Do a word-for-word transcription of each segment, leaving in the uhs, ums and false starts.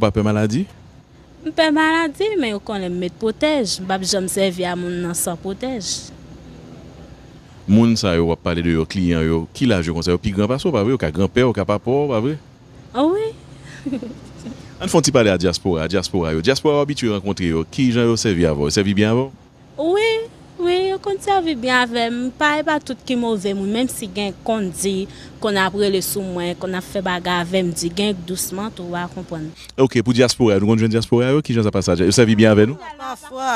Ou pa pè maladi? M pè maladi, men yo konnen m met pwotèj. M p ap janm sèvi a moun nan san pwotèj. Moun sa yo w ap pale de yo, kliyan yo, ki laj yo konsa? Yo pi gran pase w, pa vre? Yo ka granpè w, yo ka papa w, pa vre? Wi. Ann fè yon ti pale a dyaspora, dyaspora yo. Dyaspora yo abitye rankontre yo. Ki jan yo sèvi avè w? Yo sèvi byen avè w? Wi, wi, yo konn sèvi byen avè m. Pa, e pa tout ki move moun, menm si gen konn di, konn ap rele sou mwen, konn ap fè bagay avè m, di gen dousman tou, w a konprann. Ok, pou dyaspora yo, nou konn jwenn dyaspora yo, ki jan sa pase a? Yo sèvi byen avè nou? Pafwa,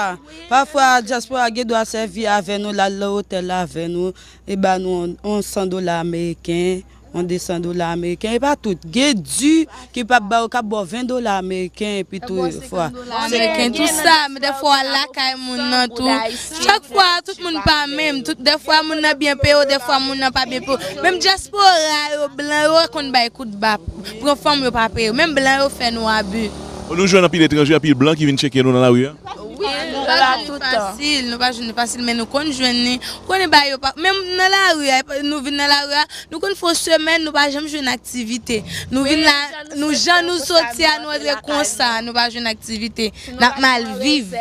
pafwa, dyaspora gen dwa sèvi avè nou, l al nan otèl avè nou, e ba nou yon, yon san dola ameriken, yon de san dola ameriken, e pa tout. Gen di ki p ap ba yo, k ap ba w ven dola ameriken, epi tou fwa. Ameriken, tou sa, men dèfwa w al lakay moun nan tou. Chak fwa, tout moun pa menm. Tout, dèfwa moun nan byen peye w, dèfwa moun nan pa byen peye w. Menm dyaspora yo, blan yo konn bay kout ba. Pran fanm yo pa peye yo. Menm blan yo fè nou abi. Nou jwenn anpil etranje, anpil blan ki vin tcheke nou nan lari a? Wi, nou pa jwenn fasil, nou pa jwenn fasil, men nou konn jwenn li. Ou konnen ba yo pa, menm nan lari a, nou vin nan lari a, nou konn fè yon semèn, nou pa janm jwenn aktivite. Nou vin la, nou jan nou soti a, nou antre konsa, nou pa jwenn aktivite. N ap mal viv.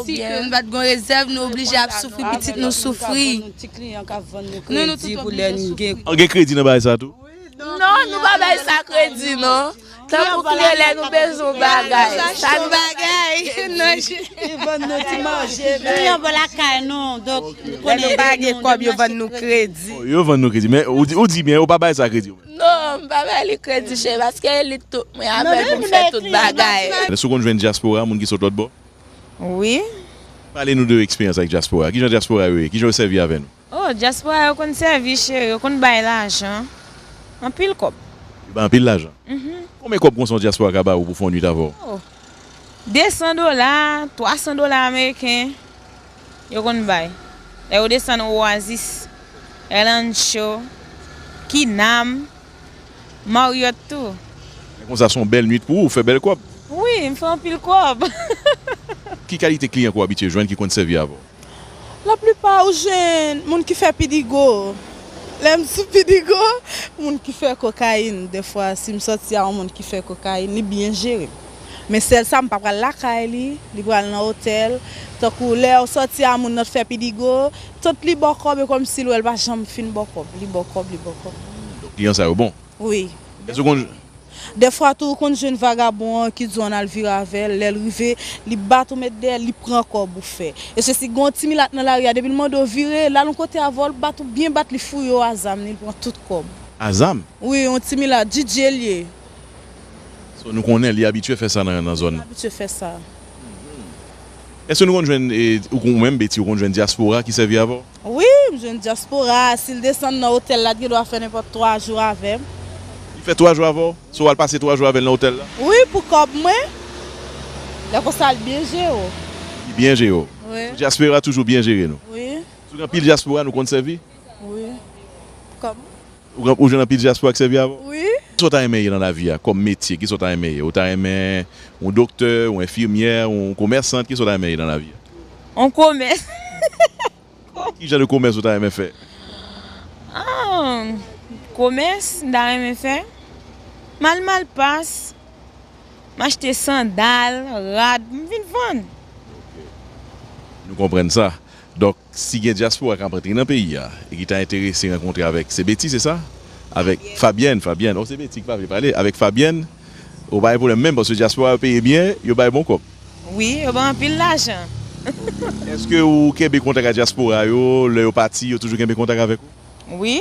Si ke nou pa t gon rezèv, nou oblije ap soufri, pitit nou soufri. Nou, nou tout oblije soufri. An gen kredi nan bagay sa tou? Non, nou pa bay sa kredi, non. Tankou kliyan, lè nou bezwen yon bagay, sa nou bagay. Non, li vann nou ti manje. Kliyan bò lakay nou, donk, lè nou pa gen kòb, yo vann nou kredi. Oh, yo vann nou kredi. Men ou di, ou di byen, ou pa bay sa kredi. Non, m pa bay li kredi, cheri, paske li tout mwen avè l pou m fè tout bagay. Èske w konn jwenn dyaspora, moun ki sot lòt bò? Wi. Pale nou de eksperyans ak dyaspora. Ki jan dyaspora yo ye? Ki jan yo sèvi avè nou? Oh, dyaspora yo konn sèvi, cheri, yo konn bay lajan. Anpil kòb. Yo bay anpil lajan? Mhm. Konbyen kòb konsa yon dyaspora ka ba ou pou fè yon nwit avè w? Oh. De san dola, twa san dola ameriken, yo konn bay. Lè yo desann Oasis, El Ancho, Kinam, Marriott tou. Men konsa se yon bèl nwit pou ou, ou fè bèl kòb. Wi, m fè anpil kòb. Ki kalite kliyan ke w abitye jwenn ki konn sèvi avè w? Laplipa ou jwenn moun ki fè pidigo. Lè m sou pidigo, moun ki fè kokayin. Dèfwa, si m sòti a yon moun ki fè kokayin, li byen jere m. Men sèl sa, m pa pral lakay li, li pral nan otèl. Tankou lè w sòti a moun nan t fè pidigo, tout li ba w kòb, e kòmsi l wè l pa janm fin ba w kòb. Li ba w kòb, li ba w kòb. Donk, kliyan sa yo bon? Wi. Èske w konn... Dèfwa tou, ou konn jwenn vagabon an ki di w ann al vire avè l. Lè l rive, li bat ou met dèyè l, li pran kòb ou fè. E se si gen yon ti milat nan lari a, depi l mande w vire, l al yon kote avè w, l bat ou byen bat, li fouye w a zam li, li pran tout kòb. A zam? Wi, yon ti milat, D J l ye. So, nou konnen li abitye fè sa nan, nan zòn nan. Li abitye fè sa. Èske nou konn jwenn, e, ou, ou menm, Betty, ou konn jwenn dyaspora ki sèvi avè w? Wi, m jwenn dyaspora. Si l desann nan otèl la, l gen dwa fè nenpòt twa jou avè m. Li fè twa jou avè w? So, w al pase twa jou avè l nan otèl la? Wi, pou kòb mwen. Lè konsa, l byen jere w. Li byen jere w? Wi. Dyaspora toujou byen jere nou? Wi. Si w gen anpil dyaspora, nou konn sèvi? Wi. Kòb. Ou, ou jwenn anpil dyaspora k sèvi avè w? Wi. Kisa w ta renmen ye nan lavi a, kòm metye? Kisa w ta renmen ye? Ou ta renmen yon doktè, yon enfimyè, yon komèsant? Kisa w ta renmen ye nan lavi a? Yon komès. Ki jan de komès ou ta renmen fè? Ah, komès, m ta renmen fè. M al Malpas, m achte sandal, rad, m vin vann. Nou konprann sa. Donk, si gen dyaspora k ap antre nan peyi a e ki ta enterese rankontre avèk, se Betty, se sa? Avèk Fabienne, Fabienne. Oh, se Betty ki pa vle pale. Avèk Fabienne, ou pa gen pwoblèm menm, paske dyaspora yo peye byen, yo bay bon kòb. Wi, yo bay anpil lajan. Èske ou kenbe kontak ak dyaspora yo, lè yo pati, yo toujou kenbe kontak avèk ou? Wi.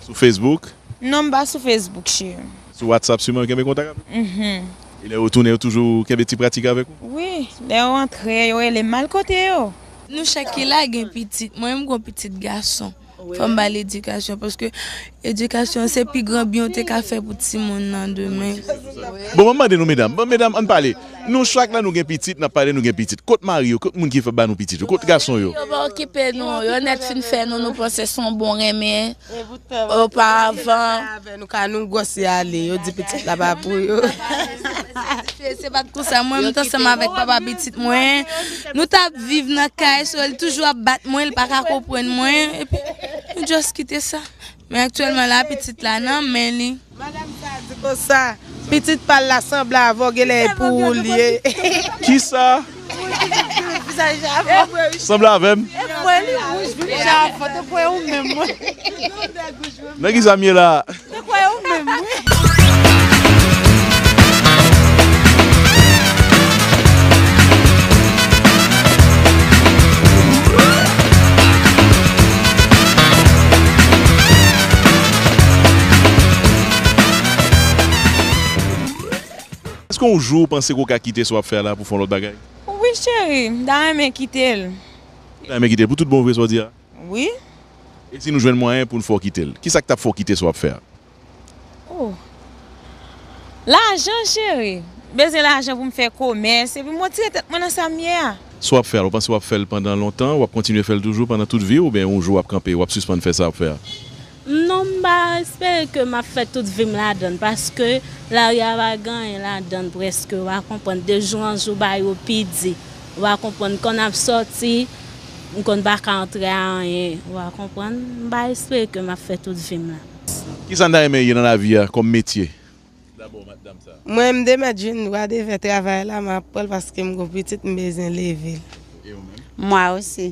Sou Facebook? Non, m pa sou Facebook, cheri. Sou WhatsApp sèlman yo kenbe kontak avè w? Mhm. E lè yo tounen, yo toujou kenbe ti pratik avèk ou? Wi, lè yo antre, yo rele m al kote yo. Nou chak ki la gen pitit. Mwen menm, m gon pitit gason. Fò m ba l edikasyon, paske edikasyon se pi gran byen w te ka fè pou timoun nan demen. Bon, ban m mande nou, medam. Bon, medam, ann pale. Nou chak la, nou gen pitit, n ap pale, nou gen pitit. Kot mari yo? Kot moun ki fè ba nou pitit yo? Kot gason yo? Yo pa okipe nou. Yo nèt fin fè nou, nou panse se yon bon renmen. Oparavan. Nou ka nou gwòs y ale, yo di pitit la pa pou yo. Se pa t konsa, mwen, m t ansanm avèk papa pitit mwen. Nou t ap viv nan kay, so l toujou ap bat mwen, l pa ka konprann mwen. Epi, nou just kite sa. Men aktyèlman la, pitit la nan men li. Madanm sa di konsa. Pitit pa l la sanble avè w, genlè e pou ou l ye. Kisa? Vizaj avè w. Sanble avè m? Mwen li wouj, vizaj avè w, te kwè ou menm, mwen. Nan kisa m ye la? Te kwè ou menm, wi. Èske yon jou ou panse ke w ka kite sa w ap fè a la pou fè yon lòt bagay? Wi, cheri, m ta renmen kite l. Ou ta renmen kite l pou tout bon vre, sa w di a? Wi. E si nou jwenn mwayen pou n fè w kite l? Kisa k t ap fè w kite sa w ap fè a? Oh. Lajan, cheri. Bezwen lajan pou m fè komès, epi m retire tèt mwen nan sa m ye a. Sa w ap fè a, ou panse w ap fè l pandan lontan, w ap kontinye fè l toujou pandan tout vi w, oubyen yon jou w ap kanpe, w ap sispann fè sa w ap fè a? Non, m pa espere ke m ap fè tout vi m ladan l, paske lari a pa gen anyen ladan l prèske, w a konprann, de jou an jou bagay yo pi di, w a konprann, kon n ap sòti, m konn pa ka antre a anyen, w a konprann, m pa espere ke m ap fè tout vi m la. Kisa n ta renmen ye nan lavi a kòm metye? Dabò, madanm sa. Mwen, m te mèt jwenn dwa de fè travay la, m ap pran l paske m gon pitit, m bezwen leve l. E ou menm? Moi aussi.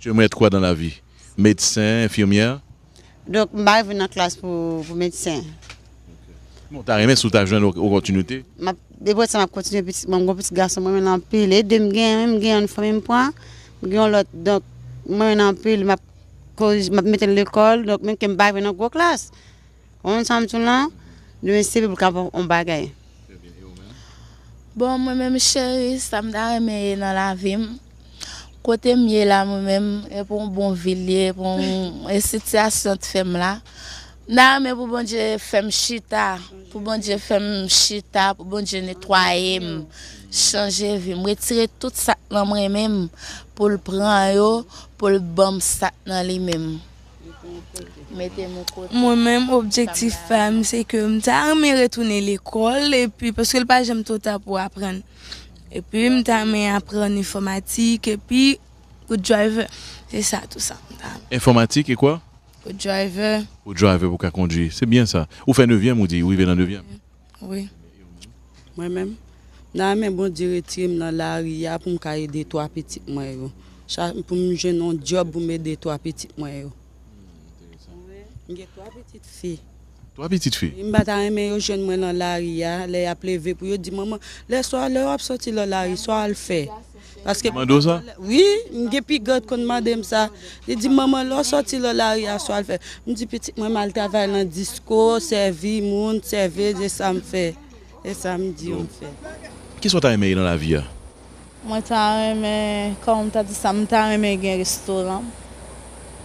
Tu aimerais être quoi dans la vie? Médecin, infirmière? Donk, m pa rive nan klas pou, pou medsen. Bon, w ta renmen si w ta jwenn op-, opòtinite? M ap, depi sa, m ap kontinye pitit mwen, m gon pitit gason, mwen renmen l anpil. E de m gen, menm gen yon fanmi m pran, m gen yon lòt. Donk, mwen renmen l anpil, m ap korije, m ap mete l lekòl, donk, menm ke m pa rive nan gwo klas. Ou konprann sa m di w lan? Demen se pou l ka fè yon bagay. Bon, mwen menm cheri, sa m ta renmen ye nan lavi m, kote m ye la mwen menm, e pou yon bon vi l ye, pou yon, e sitiyasyon t fè m la. M ta renmen pou Bondye fè m chita, pou Bondye fè m chita, pou Bondye netwaye m, chanje vi m, retire tout sa k nan mwen menm, pou l pran yo, pou l ban m sa k nan li menm. Mete m yon kote. Mwen menm, objektif pa m, se ke m ta renmen retounen lekòl, epi, paske l pa janm twò ta pou aprann. Epi, m ta renmen aprann enfòmatik, epi, pou driver. Se sa, tou sa, m ta renmen. Enfòmatik e kwa? Pou driver. Pou driver, pou ka kondwi. Se byen sa. Ou fè nevyèm, ou di, ou rive nan nevyèm? Wi. Mwen menm, m ta renmen Bondye retire m nan lari a pou m ka ede twa pitit mwen yo. Cha-, pou m jwenn yon djòb pou m ede twa pitit mwen yo. M gen twa pitit fi. Twa pitit fi? M pa ta renmen yo jwenn mwen nan lari a, lè y ap leve pou yo di, "Manman, lè swa, lè w ap sòti nan lari, sa w al fè?" Paske mande w sa? Wi, m gen pi gran k konn mande m sa. Li di, "Manman, lè w sòti nan lari a, sa w al fè?" M di, "Pitit mwen, m al travay nan disko, sèvi moun, sèvez, e sa m fè. E sa m di yo m fè." Kisa w ta renmen ye nan lavi a? Mwen ta renmen, kòman m ta di sa, m ta renmen gen restoran.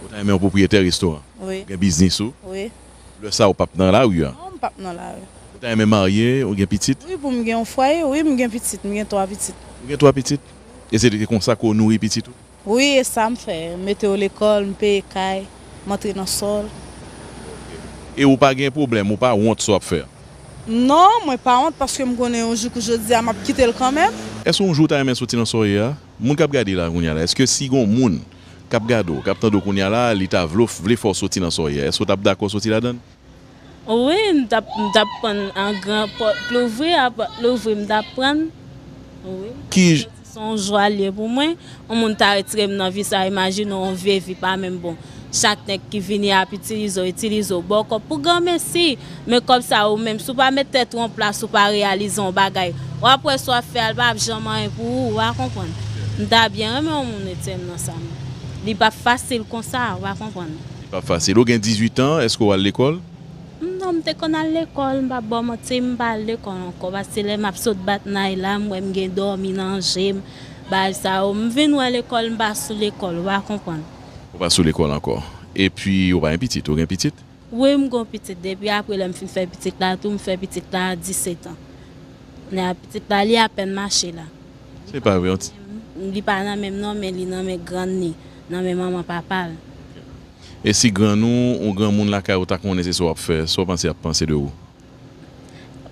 Ou ta renmen yon pwopriyetè restoran? Wi. Gen biznis ou? Wi. Lè sa ou p ap nan lari a? Non, m p ap nan lari. Ou ta renmen marye, ou gen pitit? Wi, pou m gen yon fwaye, wi, m gen pitit, m gen twa pitit. Ou gen twa pitit? E se konsa ke w nouri pitit ou? Wi, e sa m fè. M mete yo lekòl, m peye kay, m antre nan sòl. E ou pa gen pwoblèm, ou pa wont sa w ap fè? Non, mwen pa wont paske m konnen yon jou kou jodi a, m ap kite l kanmenm. Èske yon jou ou ta renmen soti nan sa w ye a? Moun k ap gade la kounye a la, èske si gen yon moun k ap gade w, k ap tande w kounye a la, li ta vle, vle fè w soti nan sa w ye a, èske w t ap dakò soti ladan l? Wi, m t ap, m t ap pran an gran pòt louvri, a pòt louvri, m t ap pran. Wi. Ki j- Se yon jwa l ye pou mwen. Yon moun ta retire m nan vi sa, imajine w, yon vye vi pa menm bon. Chak nèg ki vini ap itilize w, itilize w, ba w kòb pou granmesi. Men kòb sa ou menm, si w pa met tèt ou an plas, ou pa reyalize yon bagay, w ap wè sa w ap fè a, l p ap janm anyen pou ou, w a konprann. M ta byen renmen yon moun retire m nan sa menm. Li p ap fasil konsa, w a konprann. Li p ap fasil. Ou gen dizuit an, èske w al lekòl? Non, m te konn al lekòl, m p ap ba w manti, m pa al lekòl ankò, paske lè m ap sot bat nay la, m wè m gen dòmi nan je m, bagay sa yo, m vin wè lekòl, m pa sou lekòl, w a konprann. Ou pa sou lekòl ankò. Epi, ou pa gen pitit, ou gen pitit? Wi, m gen yon pitit, depi apre lè m fin fè pitit la tou, m fè pitit la a disèt an. Kounye a pitit la, li apèn mache la. Se pa vre, yon ti- Li pa nan men m non, men li nan men grann li, nan men manman papa l. E si grann ou, yon granmoun lakay ou ta konnen se sa w ap fè, sa w panse y ap panse de ou?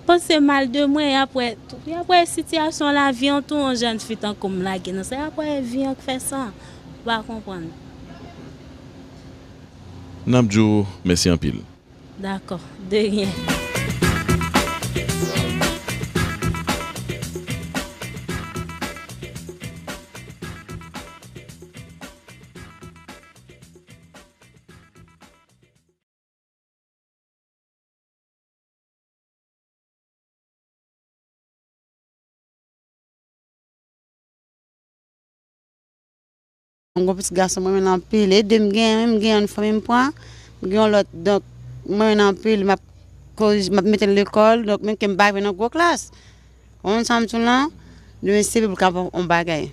Panse mal de mwen, y ap wè, y ap wè sitiyasyon lavi an tou, yon jèn fi tankou m lage nan sa, y ap wè vi an k fè sa, w a konprann. N ap di w mèsi anpil. Dakò, de ryen. M gon pitit gason, m renmen l anpil. E de m genyen, m gen yon fanmi m pran, m gen yon lòt. Donk, m renmen l anpil, m ap korije, m ap mete l lekòl, donk menm ke m pa rive nan gwo klas. Ou konprann sa m di w lan? Demen se pou l ka fè yon bagay.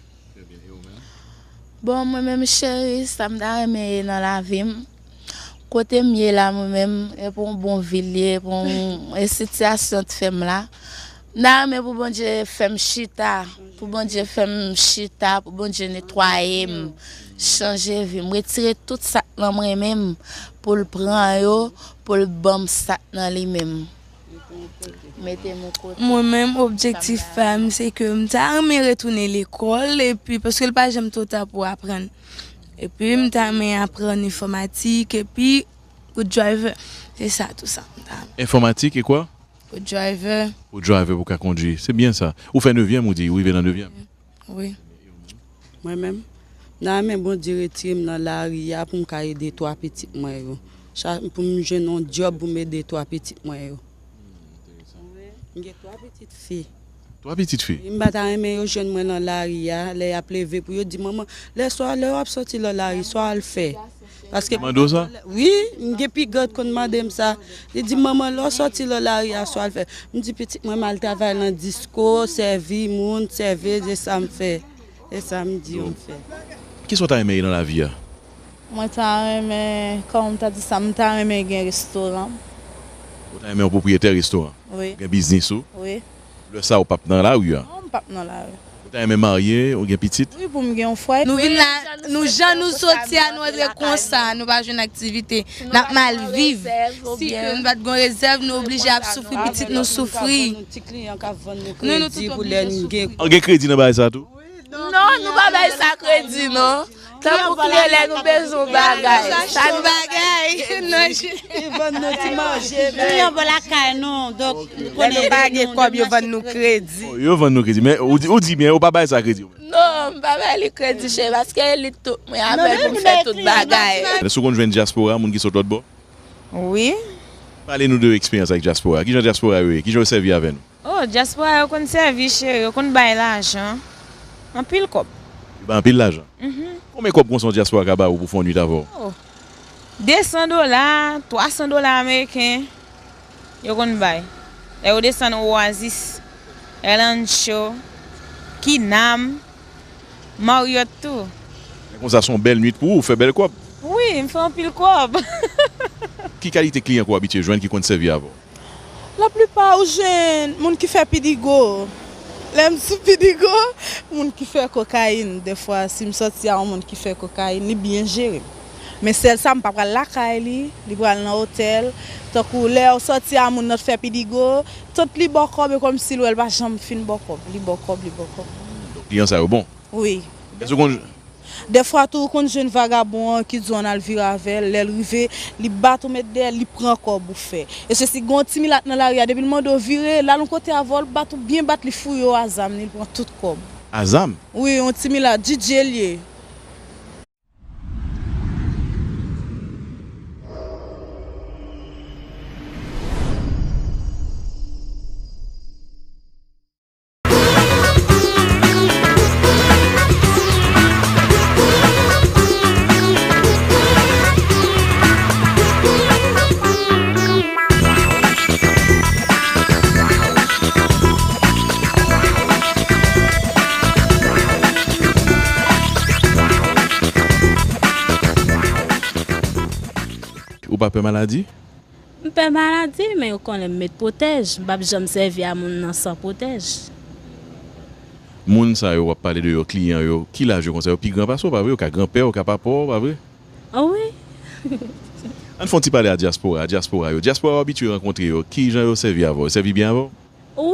Bon, mwen menm cheri, sa m ta renmen ye nan lavi m, kote m ye la, mwen menm, e pou yon bon vi l ye, pou yon, e sitiyasyon t fè m la. M ta renmen pou Bondye fè m chita, pou Bondye fè m chita, pou Bondye netwaye m, chanje vi m, retire tout sa k nan mwen menm, pou l pran yo, pou l ban m sa k nan li menm. Mete m yon kote. Mwen menm, objektif pa m, se ke m ta renmen retounen lekòl, epi, paske l pa janm twò ta pou aprann. Epi, m ta renmen aprann enfòmatik, epi, pou driver. Se sa, tou sa. M ta renmen. Enfòmatik e kwa? Pou driver. Pou driver, pou ka kondwi. Se byen sa. Ou fè nevyèm, ou di, ou rive nan nevyèm? Wi. Mwen menm, m ta renmen Bondye retire m nan lari a pou m ka ede twa pitit mwen yo. Pou m jwenn yon djòb pou m ede twa pitit mwen yo. M gen twa pitit fi. Twa pitit fi? M pa ta renmen yo jwenn mwen nan lari a, lè y ap leve pou yo di manman, lè swa lè w ap soti nan lari, sa w al fè? Paske Mande w sa? Wi, m gen piga t konn mande m sa. Li di manman lè w soti nan lari a sa w al fè? M di pitit mwen m al travay nan disko, sèvi moun, sèveuz, e sa m fè. E sa m di yo m fè. Kisa w ta renmen ye nan lavi a? Mwen ta renmen, kòman m ta di sa, m ta renmen gen restoran. Ou ta renmen yon pwopriyetè restoran? Wi. Gen biznis ou? Wi. Lè sa ou p ap nan lari a? Non, m p ap nan lari. Ou ta renmen marye, ou gen pitit? Wi, pou m gen yon fwaye. Nou vin la, nou jan nou soti a, nou antre konsa, nou pa jwenn aktivite. N ap mal viv. Si ke nou pa t gon rezèv, nou oblije ap soufri, pitit nou soufri. Ti kliyan k ap vann nou kredi pou lè n gen. An gen kredi nan bagay sa tou? Non, nou pa bay sa kredi non. Tankou klere lè nou bezwen bagay. Sa nou bagay. Non, Li vann nou ti manje. Nou yon bò lakay nou, donk Lè nou pa gen kòb yo vann nou kredi. Yo vann nou kredi, men ou di, ou di byen, ou pa bay sa kredi. Non, m pa bay li kredi cheri, paske li tout mwen avè l pou m fè tout bagay. Èske w konn jwenn dyaspora, moun ki sot lòt bò? Wi. Pale nou de eksperyans ak dyaspora. Kijan dyaspora yo ye? Kijan yo sèvi avè nou? Oh, dyaspora yo konn sèvi cheri, yo konn bay lajan. Anpil kòb. Yo bay anpil lajan? Konbyen kòb konsa yon dyaspora ka ba ou pou fè yon nwit avè w? Desan dola, twasan dola ameriken, yo konn bay. Lè yo desann Oasis, El Ancho, Kinam, Marriott tou. Men konsa se yon bèl nwit pou ou, ou fè bèl kòb. Wi, m fè anpil kòb. Ki kalite kliyan ke w abitye jwenn ki konn sèvi avè w? Laplipa ou jwenn moun ki fè pidigo. Lè m sou pidigo, moun ki fè kokayin. Defwa, si m soti a yon moun ki fè kokayin, li byen jere m. Men sèl sa, m pa pral lakay li, li pral nan otèl. Tankou lè w soti a moun nan t fè pidigo, tout li ba w kòb, e kòmsi l wè l pa janm fin ba w kòb. Li ba w kòb, li ba w kòb. Kliyan sa yo bon? Wi. Èske w konn Dèfwa tou, ou konn jwenn vagabon an ki di w ann al vire avè l, lè l rive, li bat ou met dèyè l, li pran kòb ou fè. E se si gen yon ti milat nan lari a, depi l mande w vire, l al yon kote avè w, l bat ou byen bat, li fouye w a zam li, li pran tout kòb. A zam? Wi, yon ti milat, D J l ye. Ou pa pè maladi? M pè maladi, men yo konnen m met pwotèj. M p ap janm sèvi a moun nan san pwotèj. Moun sa yo w ap pale de yo, kliyan yo, ki laj yo konsa? Yo pi gran pase w, pa vre? Yo ka granpè w, yo ka papa w, pa vre? Wi. Ann fè yon ti pale a dyaspora, a dyaspora yo. Dyaspora w abitye rankontre yo, kijan yo sèvi avè w? Yo sèvi byen avè w?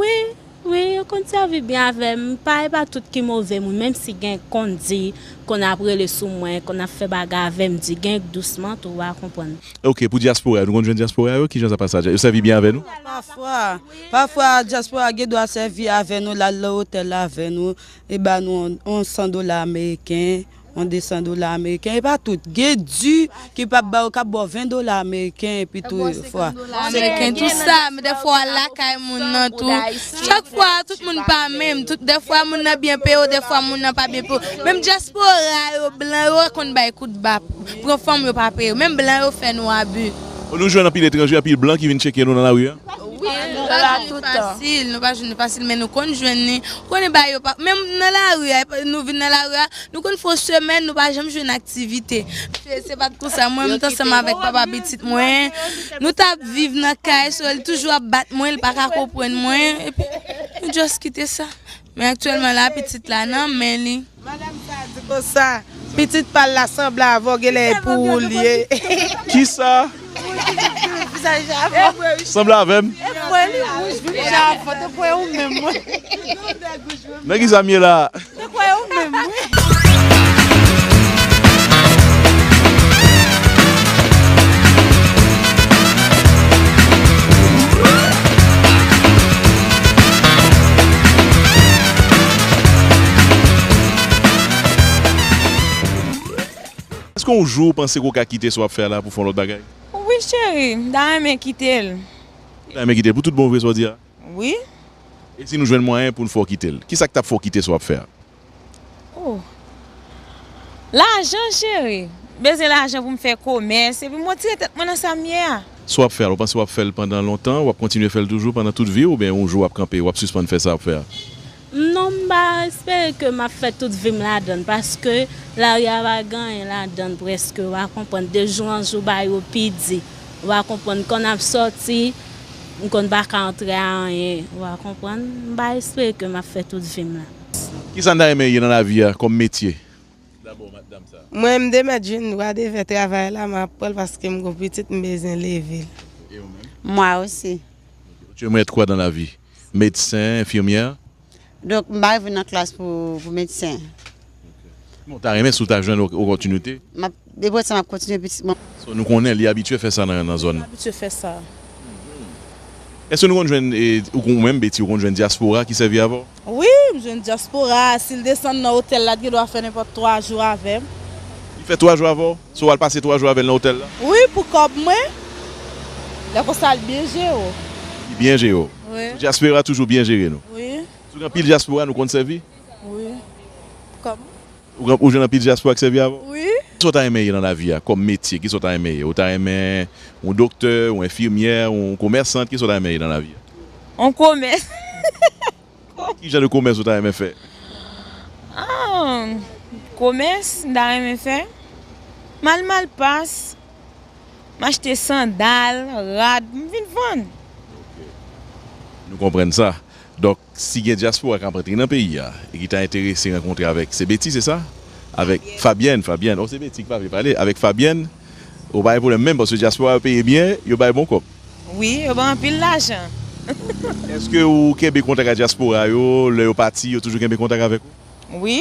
Wi, wi, yo konn sèvi byen avè m. Pa, e pa tout ki move moun, menm si gen konn di, konn ap rele sou mwen, konn ap fè bagay avè m, di gen dousman tou, w a konprann. Ok, pou dyaspora yo, nou konn jwenn dyaspora yo, kijan sa pase a dya-, yo sèvi byen avè nou? Pafwa, pafwa dyaspora gen dwa sèvi avè nou, l al nan otèl avè nou, e ba nou yon, yon san dola ameriken, Yon de san dola ameriken, e pa tout. Gen di ki p ap ba yo, k ap ba w ven dola ameriken, epi tou fwa. Ameriken, tou sa, men dèfwa w al lakay moun nan tou. Chak fwa, tout moun pa menm. Tout, dèfwa moun nan byen peye w, dèfwa moun nan pa byen peye w. Menm dyaspora yo, blan yo konn bay kout ba. Pran fanm yo pa peye yo. Menm blan yo fè nou abi. Nou jwenn anpil etranje, anpil blan ki vin tcheke nou nan lari a? Wi, nou pa jwenn li fasil, nou pa jwenn li fasil, men nou konn jwenn li. Ou konnen bagay yo pa, menm nan lari a, nou vin nan lari a, nou konn fè yon semèn, nou pa janm jwenn aktivite. Se, se pa t konsa, mwen, m t ansanm avèk papa pitit mwen. Nou t ap viv nan kay, so, li toujou ap bat mwen, li pa ka konprann mwen. Epi, nou just kite sa. Men aktyèlman la, pitit la nan men li. Madanm sa a di konsa, pitit pa l la sanble avè w, genlè e pou ou l ye. Kisa? Vizaj avè w. Sanble avè m? E mwen li wouj vin jan avè w, te kwè ou menm mwen. Nan kisa m ye la? Te kwè ou menm mwen. Èske yon jou ou panse ke w ka kite sa w ap fè a la pou fè yon lòt bagay? Wi, cheri, m ta renmen kite l. Ou ta renmen kite l pou tout bon vre, sa w di a? Wi. E si nou jwenn mwayen pou n fè w kite l? Kisa k t ap fè w kite sa w ap fè a? Oh. Lajan, cheri. M bezwen lajan pou m fè komès, epi m retire tèt mwen nan sa m ye a. Sa w ap fè a, ou panse w ap fè l pandan lontan, w ap kontinye fè l toujou pandan tout vi w, oubyen yon jou w ap kanpe, w ap sispann fè sa w ap fè a? Non, m pa espere ke m ap fè tout vi m ladann, paske lari a pa gen anyen ladann prèske, w a konprann, de jou an jou, bagay yo pi di, w a konprann, kan n ap sòti, m konn pa ka antre a anyen, w a konprann, m pa espere ke m ap fè tout vi m la. Kisa n ta renmen ye nan lavi a kòm metye? Dabò, madanm sa. Mwen, m te mèt jwenn, m pa te fè travay la, m ap pran l paske m gon pitit, m bezwen leve l. E ou menm? Moi aussi. Tu aimerais être quoi dans la vie? Médecin, infirmière? Donk, m pa rive nan klas pou, pou medsen. Bon, w ta renmen si w ta jwenn op-, opòtinite? M ap, depi sa, m ap kontinye pitit mwen. So, nou konnen li abitye fè sa nan, nan zòn nan. Abitye fè sa. Èske nou konn jwenn, e, ou, ou menm, Betty, ou konn jwenn dyaspora ki sèvi avè w? Wi, m jwenn dyaspora. Si l desann nan otèl la, l gen dwa fè nenpòt twa jou avè m. Li fè twa jou avè w? So, w al pase twa jou avè l nan otèl la? Wi, pou kòb mwen. Lè konsa, l byen jere w. Li byen jere w? Wi. Dyaspora toujou byen jere nou? Wi. Si w gen anpil dyaspora, nou konn sèvi? Wi. Kòman? Ou gen, ou jwenn anpil dyaspora k sèvi avè w? Wi. Kisa w ta renmen ye nan lavi a, kòm metye? Kisa w ta renmen ye? Ou ta renmen yon doktè, yon enfimyè, yon komèsant? Kisa w ta renmen ye nan lavi a? Yon komès. Ki jan de komès ou ta renmen fè? Ah, komès, m ta renmen fè. M al Malpas. M achte sandal, rad, m vin vann. Ok. Nou konprann sa. Donk, si gen dyaspora k ap antre nan peyi a e ki ta enterese rankontre avèk, se Betty, se sa? Avèk Fabienne, Fabienne. Oh, se Betty ki pa vle pale. Avèk Fabienne, ou pa gen pwoblèm menm, paske dyaspora yo peye byen, yo bay bon kòb. Wi, yo bay anpil lajan. Èske ou kenbe kontak ak dyaspora yo, lè yo pati, yo toujou kenbe kontak avèk ou? Wi.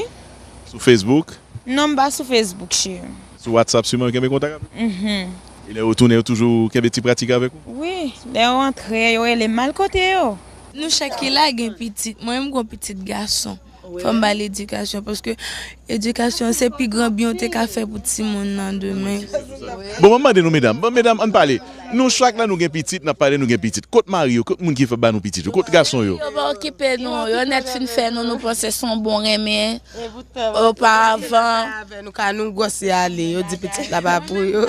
Sou Facebook? Non, m pa sou Facebook, cheri. Sou WhatsApp sèlman yo kenbe kontak avè w? Mhm. E lè yo tounen, yo toujou kenbe ti pratik avèk ou? Wi, lè yo antre, yo rele m al kote yo. Nou chak ki la gen pitit. Mwen menm, m gon pitit gason. Fò m ba l edikasyon, paske edikasyon se pi gran byen w te ka fè pou timoun nan demen. Bon, mwen mande nou, medam. Bon, medam, ann pale. Nou chak la, nou gen pitit, n ap pale, nou gen pitit. Kot mari yo? Kot moun ki fè ba nou pitit yo? Kot gason yo? Yo pa okipe nou. Yo nèt fin fè nou, nou panse se yon bon renmen. Epavan. Nou ka nou gwòs e ale, yo di pitit la pa pou yo.